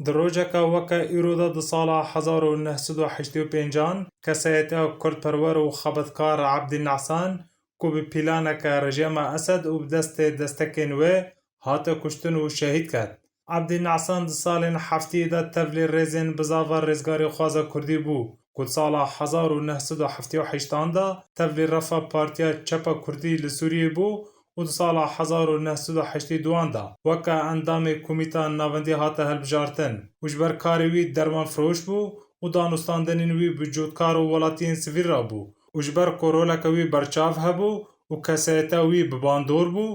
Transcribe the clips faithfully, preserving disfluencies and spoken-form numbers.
Di rojeke weke îro de di sala hezar û neh sed û heştê û pêncan kesayetiya kurdperwer û xebetkar Ebdî Nesan ku bi pîlaneke rejîma Esed û bi destê destekên wê hate kuştin û şehîd ket. Ebdî Nesan di salên heftiyê de tevlî rêzên bizava rêzgarîxwaza kurdî bû ku di sala hezar û neh sed û heftê û heştan de tevlî refa Partiya Çepa Kurdî li Sûriyê bû û di sala hezar û neh sed û heştê û duan de weke endamê Komîta Navendî hate hilbijartin û ji ber karê wî dermanfiroş bû û danûstandinên wî bi cotkar û welatiyên sivîl re bû û ji ber ku roleke wî berçav hebû û kesayeta wî bi bandor bû,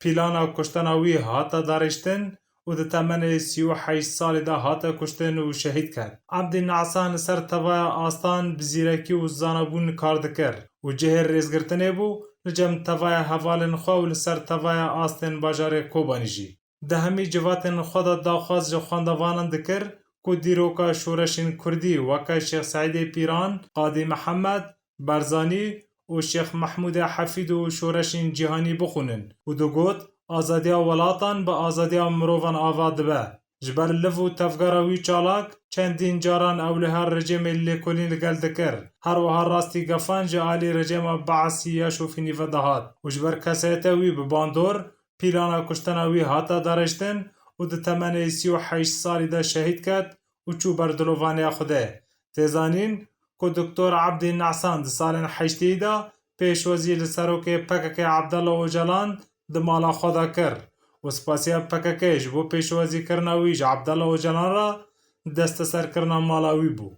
pîlana kuştena wî hate darêştin û di temenê sî û heşt salî de hate kuştin û şehîd ket. Ebdî Nesan li ser tevaya astan bi zîrekî û zanabûn kar dikir û cihê rêzgirtinê bû li cem tevaya hevalên xwe û li ser tevaya astên bajarê Kobanî jî. Di hemî civatên xwe de daxwaz ji xwendevanan dikir ku dîroka şoreşên kurdî weke Şêx Seîdê Pîran, Qadî Mihemed, Barzanî û Şêx Mehmûdê Hefîd û şoreşên cîhanî bixwînin û digot, azadiya welatan bi azadiya mirovan ava dibe. Ji ber liv û tevgera wî çalak, çendîn caran ewleha rejîmê lêkolîn li gel dikir. Her wiha rastî gefan ji alî rejîma Beesî ya şofînî ve dihat û ji ber kesayeta wî bi bandor, pîlana kuştina wî hate darêştin û di temenê sî û heşt salî de şehîd ket û çû ber dilovaniya Xwedê. Tê zanîn ku Doktor Ebdî Nesan di salên heştê de pêşwazî li serokê P K K Ebdullah Ocalan di mala xwe de kir û spasiya P K K ji bo pêşwazîkirina wî ji Ebdullah Ocalan re desteserkirina mala wî bû.